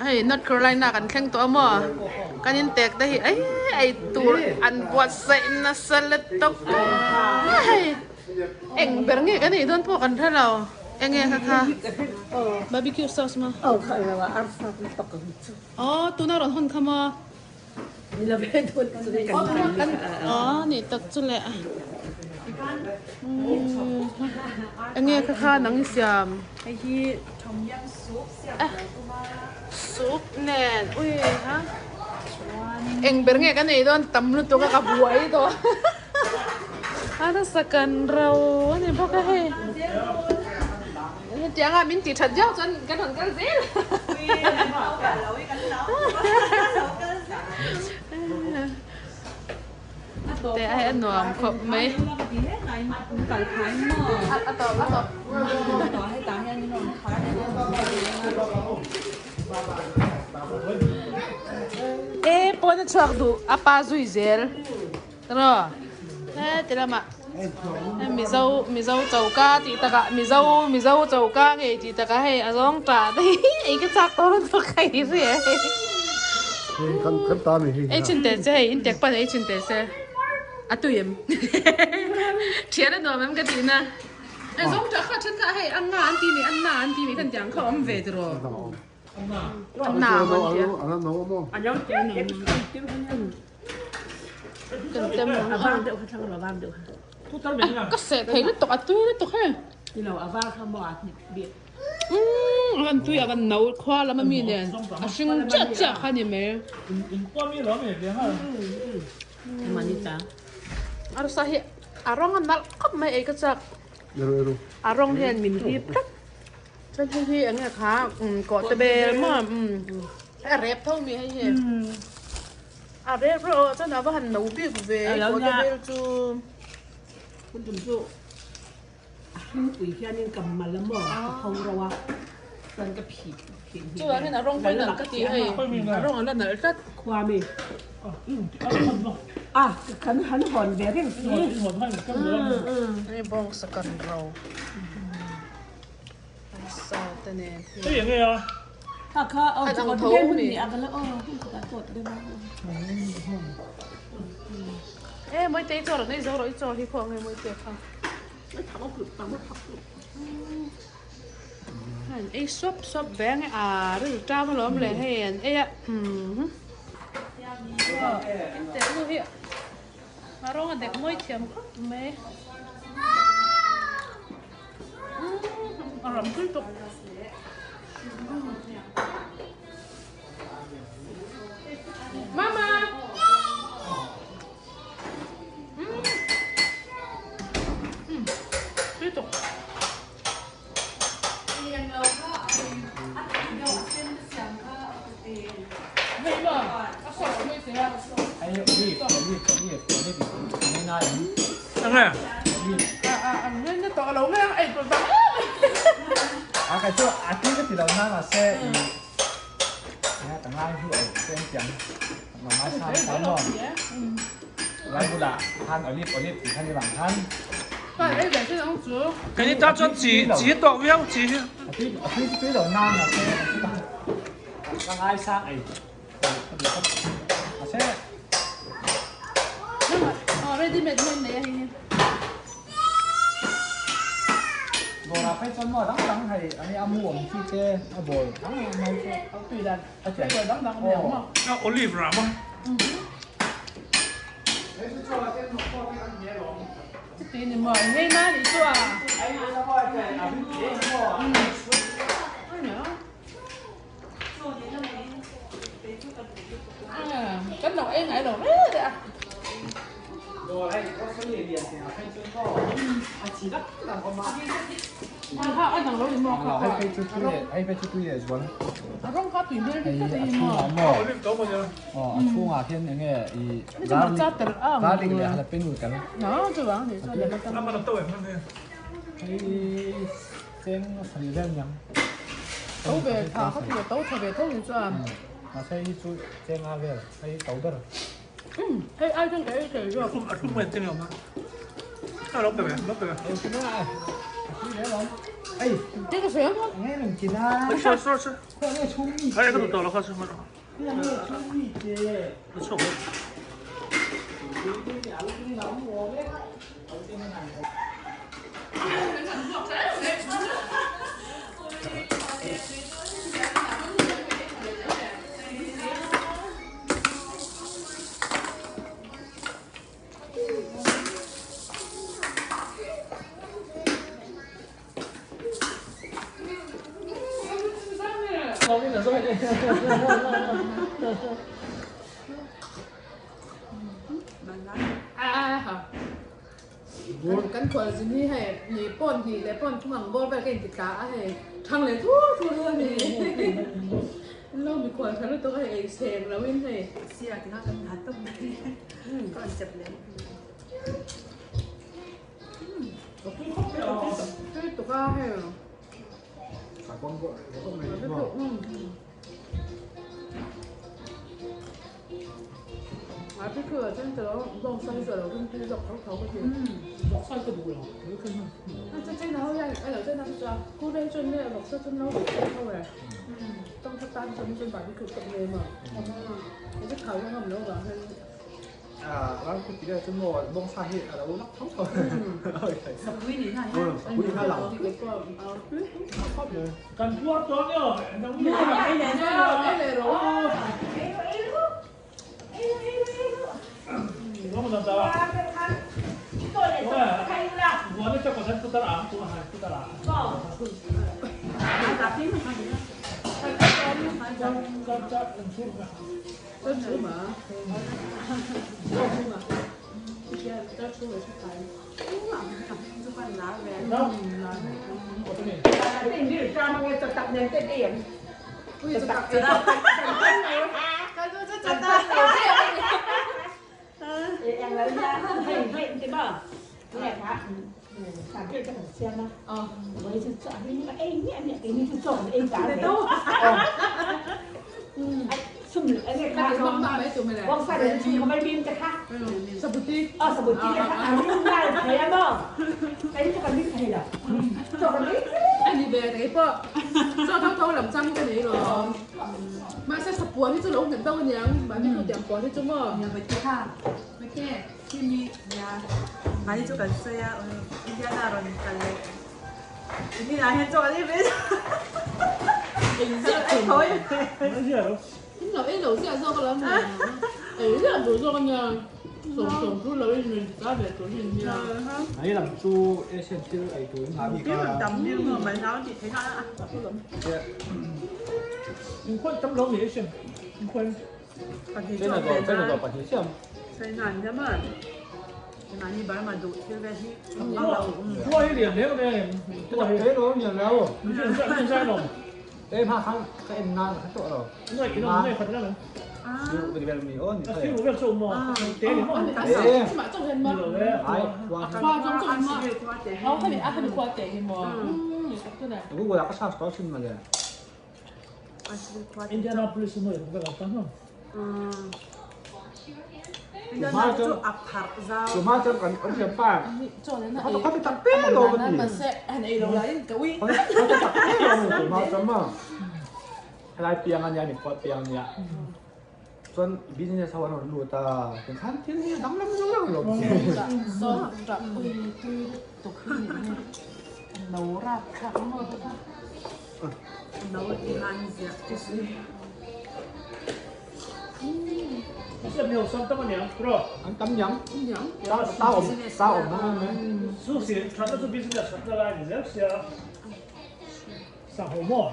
Hei North Carolina kan thleng tawh a maw kan in tek te hi ei ei tur an buatsaih nasa lutuk hei eng ber nge kan ei dawn pawh kan hre lo eng nge kha kha barbecue sauce maw aw tuna rawn hawn kha maw aw ni tak chu le eng nge kha kha nang i siam. Soup nen ui ha eng ber nge ka nei dawn tam lutuk a ka buai tawh a nasa kan ro a ni bawk a hei hetiang a min tih that viau chuan kan rawn kal zel Te a hei a nuam khawp mai. A tawp a tawp. E pawn a chhuak duh a pa zui zel tiraw heti lamah mizo mizo choka tih takah mizo mizo choka ngei tih takah hei a zawng tah te hi ei ka chak tawh lutuk a i hria hei. Ei chin teh che hei in tek pan ei chin teh se a tui em thian a nuam em ka tih na e zawng tah kha then kha hei an na an ti mi an na an ti mi khan tiang kha awm ve tiraw an na an ti kan tem ang ka seh thei lutuk a tui lutuk hei Umm a van tui a van no khua lam ami nen a hring chiah chiah kha ni mai. Arsa hi a rawng a nalh khawp mai ei ka chak a rawng hian min hip tlat chuan hei hi eng nge kha kawhte bel maw a rep tho mi hei hi a rep rawh chuan a va han no bik ve kawhte bel chu. A hringpui hianin ka mal a maw ka pho ro a, chuan ka phih phih hnih Chuvang hian a rawng pawh nalh ka ti hei, a rawng a la nalh tlat. Khua mi a kan han hawn ve reng si. Hei bawngsa kan ro an sa te nen hi. Hei enge a? Kha kha aw An ang tho mi. E Mawite i chaw rawh nei zo rawh i chaw hi khaw nge Mawite kha. An ei suap suap ve ange a ril ṭam alawm le hei an ei a in teh nu hi a rawng a dek mawi thiam khawp mai a ram tui tawk. Mama! Tui tuk. Hei maw, a sawt mai che a. Enge? A an ngai na tawh lo mai ang ei tur vang em. A kai chu a tui ka ti lo na mahse i ka ngai hi ei tlem chiang. Ngai sang khan maw? Lai bulah khan olive olive tih kha ni vang khan. Kei ni ta chuan chi chi tawk viau chi hi. A tui a tui tui lo nan a se ka ngai sang ei. A se. Ready made men nei a hi. Dawrah phei chuan maw dang dang hei ani a mu awm chi te a bawl dang dang mai chu a tui dan a chian dang dang awm maw. A olive rah maw. Chuti ni maw ngei na ni chu a. Kan lo ei ngai lo reng reng a. A rawng kha tui hmel hi tlat a ni maw. A chhungah hian enge i garlic leh jalapeno tel. Hei cheng sarih vel niang. To ve tha kha tih to tha ve tho ni chuan. Mahse hei chu cheng a vel hei to ber. Hei ai chuan ka ei thei zawk. A thlum mai cheng lo ma. A lo pe ve, lo pe ve. Ei chu mai a. A tui hle lawm. Te ka sawi ang. Hei ka duh tawh lo kha chu. Kan khualzin hi hei ni pawn hnih leh pawn thum ang bawr vel ka inti tla a hei thang leh thur thur hi a ni. Lo mikhual tha lutuk a hei ei chheng lo in hei. Sia ti kha kan ha tawp mai ka rawn chep leh. Tui tuk a hei. A pi khu ah chuan ka lo bawngsa hi chu a lo rim tui zawk tho tho ka ti. Vawksa ka duh lo. A cha chena ho hian a lo chena chu a ku veng chuan nge vawksa chu no duh tho tho e. Tawng kha tan chuan chuan barbecue tawp nge maw. Ka chu thau ngam lo vang hian. A ku ti vel chu maw bawngsa hi a lo lak tho tho. Sapui ni na hian. Sapui ni na lang. Kan puar tawh nia. Nang ni. Ei leh rawh. Ani ve kei pawh chaw tho tho lam chang hi ka nei lo mahse sapuan hi chu lo nghet deuh aniang mahni hnu tiang puan hi chu maw. Mahni chu kan sawi a Indiana rawn kal leh Indiana hian chaw kan ei ve Ei lo ei lo ziah zawk alawm le ei ziah duh zawk ania sawm sawm chu lo in rawn ta ve tur hi ania. Mai lam chu Asian thil ei tur in ngah bik a. Tam bik maw mai nau tih theih na a. In khawi tam lo ni Asian in khawi. China zawh China zawh pahnih chiah. China an hiam a. Mahni Burma duh thil vel hi Khua hi lian hle mai em. Khua hi lo lian lo. Min zai lo. Ê ma khang ka en na ka to lo. Noi ki noi khat na lo. Siu cái vel mi on. Siu vel chu mo. Te ni mo. Ê. Ma chu hen ma. Ai qua. Qua trong chu ma. Ờ hay bị à hay bị qua tệ thì mà. Ừ, tu này. Google là có sao có xin mà rồi. Indianapolis noi vel ta no. Indiana chu a pharh zau. Chu ma chuan kan kan thiam pa. Cho nên là Có thể tập té rồi mà mà sẽ anh ấy đâu lấy cái uy. Có thể tập té rồi mà chu ma chuan ma. Lai piang ania mi khuat piang ania. Chuan business ho an rawn lut a, tin khan thil hi a dang lam zawk zawk lo. Sawn rap ui tui tuk hi ni nge. No rap thlak maw te kha. No ti han ziah te si. An tam niang. Sa awm sa awm na mai. Su si thatna chu business thatna lai ni zel sia. Sa ho maw.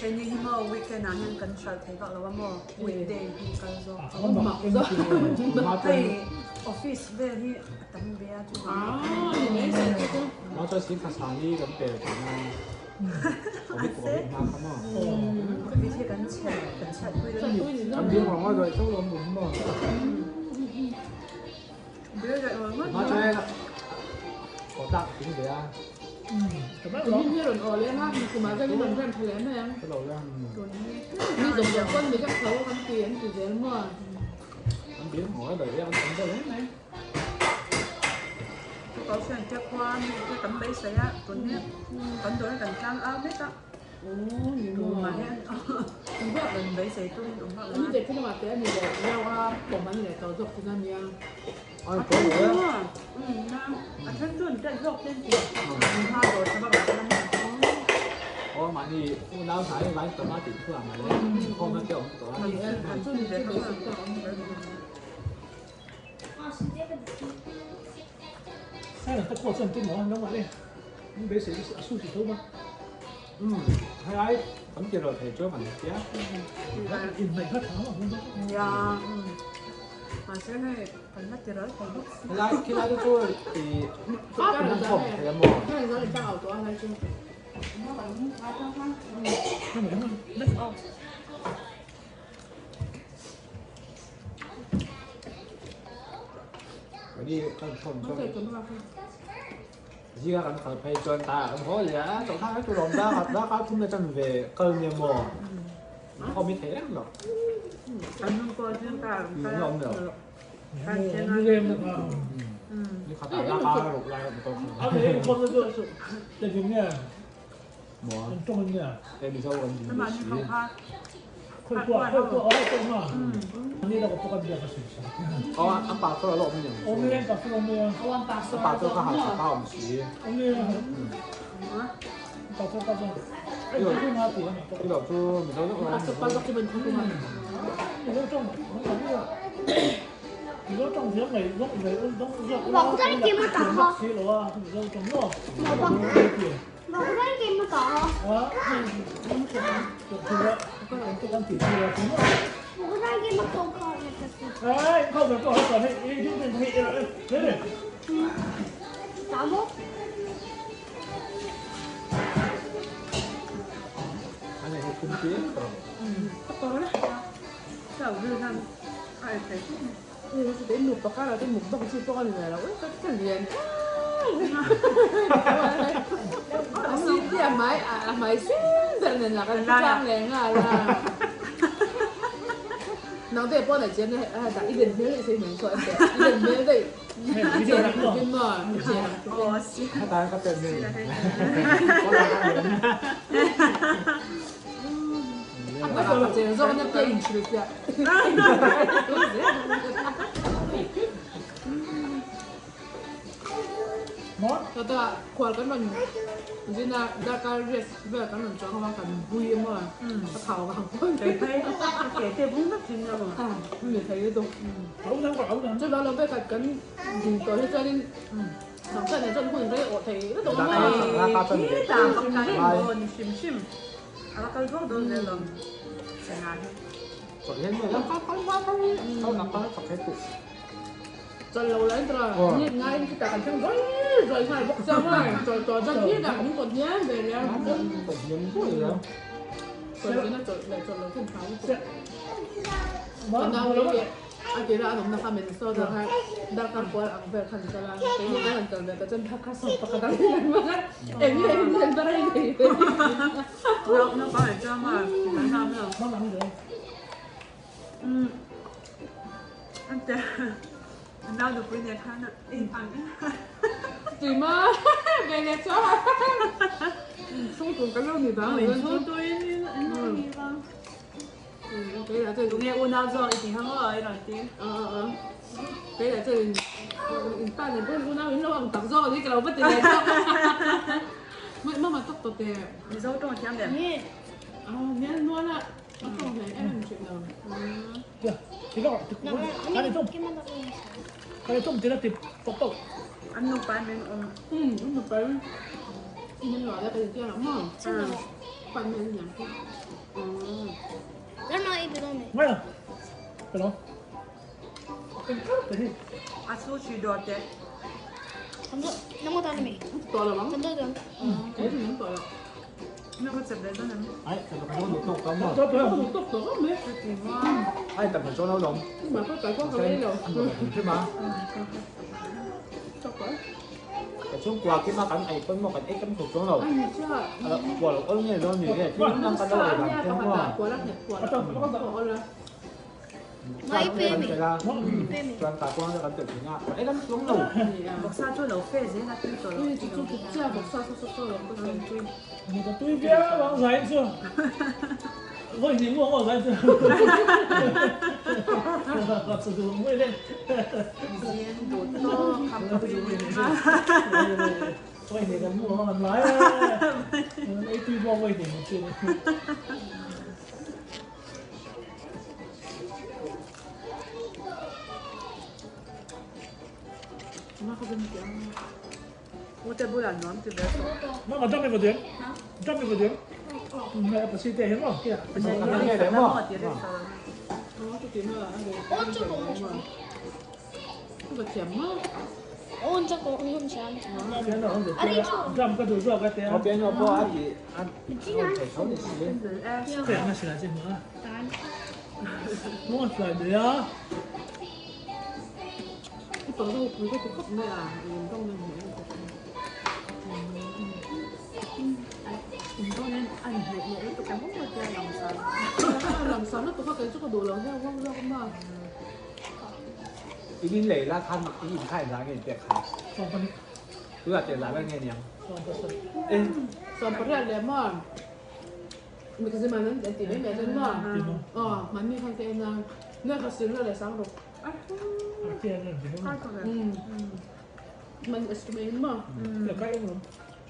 Keini hi maw weekend ah hian kan hralh thei vak lo a maw weekday hi kal zawk. Hei office vel hi a tam ve a chu. Mah chuan sing kha sang hi kan pe thin a. Covid pawh a hma kha maw. Covid hi kan chhiat kan chhiat pui dawn a ni. Kan biang vang a daih chauh lo mum maw. Mah chuan aw tlak a tling ve a. Min hi rawn aw lem a, kumah chuan min rawn rem tha leh mai ang. Mi zawng zawng pawn mi vek tho kan ti an ti zel maw. An biang vang a daih a an tam deuh hle mai. Kohhran te khua mi te kan beisei a, tun hi kan dawr hi kan tlang au mek a. Tumah hian rawn beisei tur in awm vak lo a. A then chu a then chu an tet zawk ten tih an hma dawr tha vak lo kha a Aw mahni unau hnai vai tam a tih thu ang mai khawm a te awm tawh a. Umm hei ai kan ti rawh thei chuan kan tia. Nia mahse hei kan la ti ral thei bawk si. Helai khilai te chu i kan khawm thei a maw? Zinga kan kal phei chuan taiah kan haw leh a, chawhthak hi tur a awm ta khat darkar thum leh chanve kal nia maw? Khawm hi thei reng lo. An awm lo. Ni khatah darkar ruk lai motor khalh. Maw? Hei Mizo kan din ve si. Aw an pastor a la awm niang chu. An pastor kha hausa kha awm si. I lo chu Mizo deuh a awm. Khual kan rawn zin a darkar riat vel kan rawn chuang a kan bui emaw a thau vang pawn mi thei lutuk chu lo lo vek a kan ding tawh hi chuanin nang chuan hun rei awh thei lutuk a maw. Chawlh lo lai tura nit ngaiin khitah kan thleng ruai ruai nghal bawk chiang a, chawlh tawh zat hi dah min kawt hniam ve leh a. Chawlh zin a chawlh leh chawlh lo khin thau lutuk. Ka nau hi a tira an awmna kha Minnesota kha darkar kual ang vel khan kal a, keini kan han kal ve ta chuan thakha sawm pakhat ang hi kan hmang a, eng nge hi an va rei thei ve. Tui ma ve leh chuan chhung tur kan lo ni bang kei lah chuan in pa nen pawh unau in lo ang tak zawk ani ka lo va ti leh zawk mama tawk tawh teh mial nual a. Ai tập cho nó đồng. Cái chung qua cái mà cái này phân một cái ít trong thuộc xuống rồi. Quả lộc ơn này do nhiều cái chứ năm cái đâu để làm thêm mà. Mai pe mi. Chuan ta kuang kan tel thin a ei lam chuang lo. Vawksa chu lo fe zel a tui tawh lo. Chu chu chiah vawksa sa sa lo ka sawi chu. Ni ka tui viau ang zai chu. Voi ni mu ang zai chu. Ka chu du mui le. Zin du to kham ka pui ni. Voi ni kan mu ang an lai. Ei tui bo voi ni mu chu. Ute bulah nuam ti ve tawh. Mama dam i va diam. Dam i va diam. Nge a pasi te hi maw? Nge le maw? Dam ka duh zawk a te a. Te ang a sila che hmu a. Maw tlai mai a. In lei la khan i in kha engzah nge in pek kha? Tunah che engzah ber nge niang?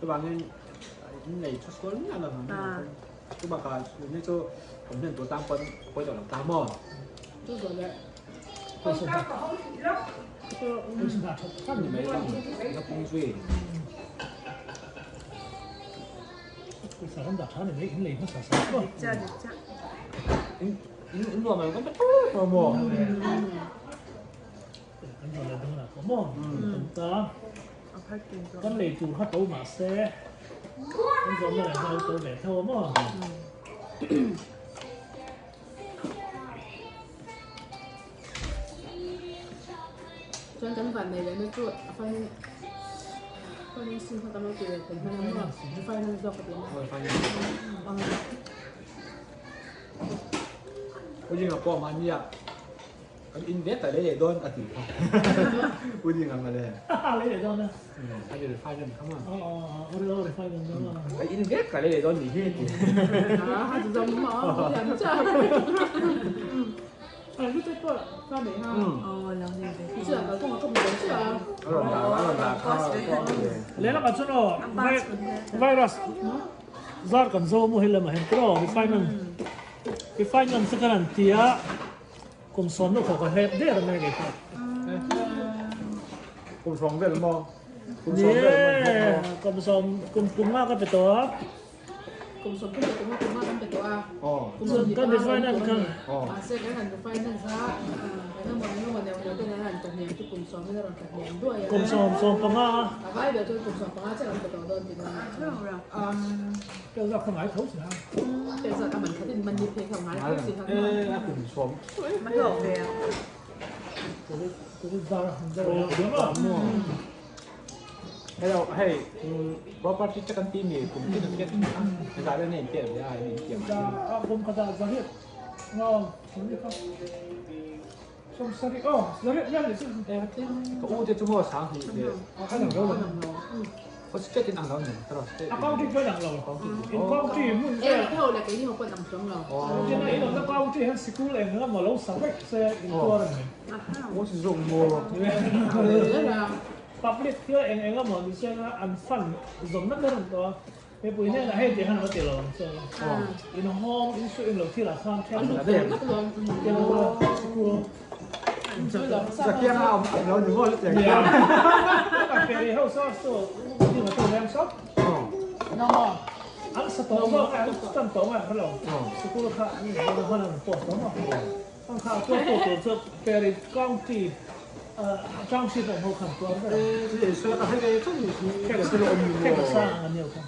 Chuvangin in lei thu sual miah lo ang chu bakah ni chu awm hnen tur tang pawn a pawi tawh lo ta maw? Ni mai ang la pung zui. In in nuam ang kan pe tawp maw? Kan rawn la dang lah pawh maw kan ta kan lei tur kha to mah se kan zawmna leh kha lo to ve tho a maw. Chuan kan van nei leh na chu a fan financing kha kan lo ti ve thei hman a maw finance zawk ka ti a. Ujinga pawh mahnia Kan in ve ta lei leh dawn a ti kha. U ding ang ale. Lei leh dawn a. A ri refinance kha ma. Aw aw aw refinance dawn a. Kan in ve ka lei leh dawn ni hi ti. Ha chu zam ma thiam cha. Ai lu te pawh ka nei ha. Aw lo nei ve. Chu ka kawng ka mu chu a. A rawn dah a rawn dah kha. Leh lakah chuan aw virus zar kan zo mu hi lamah hian tiraw refinance refinance te kan han ti a. Kum sawm deuh khaw ka hlep der mai kei pawh. Kum sawm vel maw? Kum sawm vel maw? Kum sawm kum kum nga ka pe tawh a. Kum sawm kum kum nga kum nga kan pe tawh a. Kum sawm kan refinance kha. Mahse kan han refinance a. Engemaw engemaw neuh neuh ten an han ta hniam chu kum sawm in a rawn ta hniam duai a. Kum sawm sawm panga. A vai ber chuan kum sawm panga chiah kan pe tawh dawn tih na. Tel zat kha ngai tho si ha. Tel zat a man khat in man ni phei kha ngai tho si ha. E a kum sawm. Man hlawk ve a. Covid zar han zar a. Hello, hei, property check an ti mi kum tin an pek a. Zah vel nge in pek ve a, in tiam a. Kum khat ah zariat nga ni kha. Sawm sarih aw, zariat vel ni chu. Ka u te chu maw sang hnih leh a lang lo lo. Khaw state in ang lo ni tiraw state. A county chuan ang lo. In county hmun vel. Eng ho leh keini ho pawn ang chuang lo. Tin a in awmna county hian sikul eng eng emaw lo sa vek se in tuar a ni. Aw si zawk maw. Public thil eng eng emaw ni se an fund zawmna ber an tawh a. Mipui hnenah hei tih khan a va ti lo ang chu. In hawng in suih in lo thil ah khan then a vel. Sikul. Zakiang a awm lo ni maw chutiang hian. Ka feri ho saw chu ding a tu reng sawp. An sa tawh zawk a, an tan tawh ngai hre lo. Sikul kha an hman an post tawh maw. Ang kha tuar tu tur chu Perry County Township awm ho khan tuar ber ang. Kek a sang ang an nio kha.